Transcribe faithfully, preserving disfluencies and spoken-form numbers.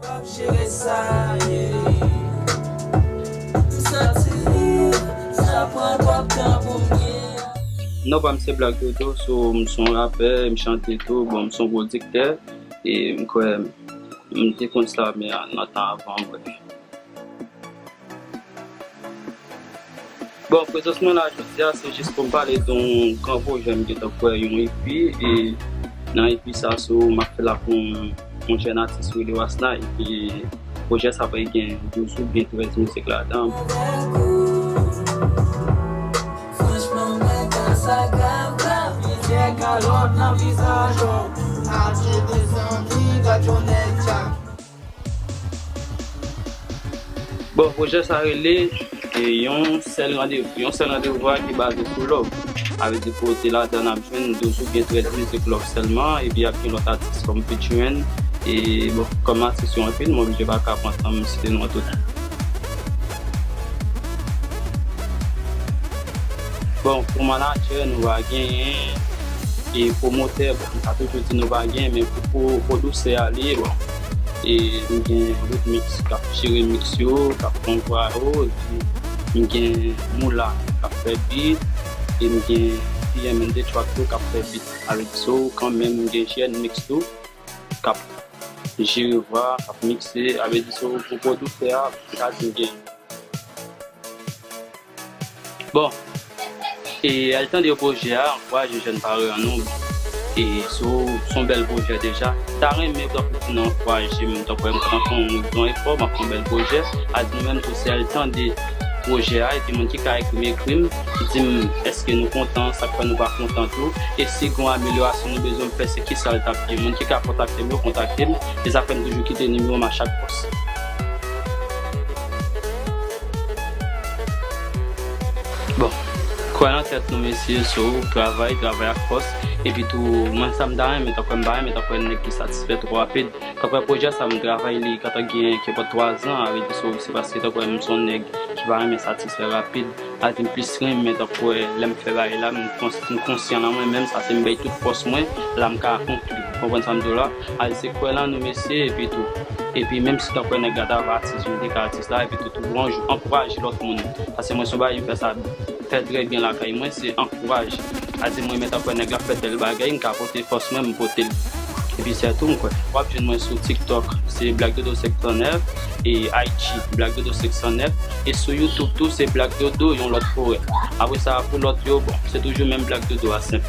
Jere sa, yeah. M santi sa pran twòp tan pou m gen. Non, pa m se Black Dodo, so m se yon rapè, m chante tou, bon, m se yon pwodiktè, e m kwè m te konn sa, men nan tan avan, brèf. Bon, prezans mwen la jodi a, se jis pou m pale de yon gran pwojè m gentan fè, yon E P, e nan E P sa, so, m ap fè l ak yon, yon jèn atis rele Wasna, epi pwojè sa va gen douz oubyen trèz mizik ladan. Franchman, mwen ka sa grav, grav, plizyè kalòt nan vizaj ou. Atire zanmi, gad yon nèg djak. Bon, pwojè sa rele, e, yon sèl randevou. Yon sèl randevou a ki baze sou love. Sa vle di kote ladan n ap jwenn douz oubyen trèz mizik love sèlman, epi ap gen lòt atis kòm featuring. E, bon, kòm atis yo anpil, mwen oblije pa ka pran tan m site non tout. Bon, pou manadjè, nou va genyen, e pwomotè, bon, m ka toujou di nou va genyen, men pou, pou pwodiktè a, li, bon, e m gen Root Mix k ap jere mix yo, k ap pran vwa yo, epi m gen Moula k ap fè beat, e m gen P M and The Track tou k ap fè beat. Avèk so, kanmenm, m gen J N Mix tou, k ap jere vwa, k ap mikse, avèk so, pou pwodiktè a, m ka di m gen Bon, e al tande pwojè a, ankouraje jèn parèy an nou. E so, se yon bèl pwojè deja. Ta renmen tankou si nou ankouraje m, tankou m pran fè yon, yon efò, m ap fè yon bèl pwojè. Al di nou menm tou, se al tande pwojè a, epi moun ki ka ekri m, ekri m, di m èske nou kontan, sa k fè nou pa kontan tou. E si gen yon amelyorasyon nou bezwen m fè, se kisa l t ap ye. Moun ki ka kontakte m yo, kontakte m. E sa fè m toujou kite nimewo m a chak pòs. Bon, kwè nan tèt nou, mesye, so, travay, travay ak fòs, epi tou, mwen sa m ta renmen, tankou m pa renmen, tankou nèg ki satisfè twò rapid, tankou pwojè sa m travay li, gentan gen, kenpòt twa zan, sa vle di, so, se paske tankou m se yon nèg ki pa renmen satisfè rapid, sa vle di m plis renmen, tankou lè m fè bagay la, m kons-, m konsyan nan mwen menm, sa se m bay tout fòs mwen, la m ka akonpli, konprann sa m di w la, sa vle di se kwè nan nou, mesye, epi tou, epi menm si tankou nèg la ta va atis, m te ka atis la, epi tou, tou, ankouraje lòt moun. Paske mwen se yon bagay m fè sa fè trè byen lakay mwen, se ankouraje. Sa di mwen, men tankou nèg la fè tèl bagay, m ka pote fòs mwen, m pote l. Epi se tou, m kwè. W ap jwenn mwen sou TikTok, se Black Dodo senk san nèf, e I G, Black Dodo senk san nèf, e sou YouTube tou, se Black Dodo, yon lòt forè. Apre sa, pou lòt yo, bon, se toujou menm Black Dodo a, senp.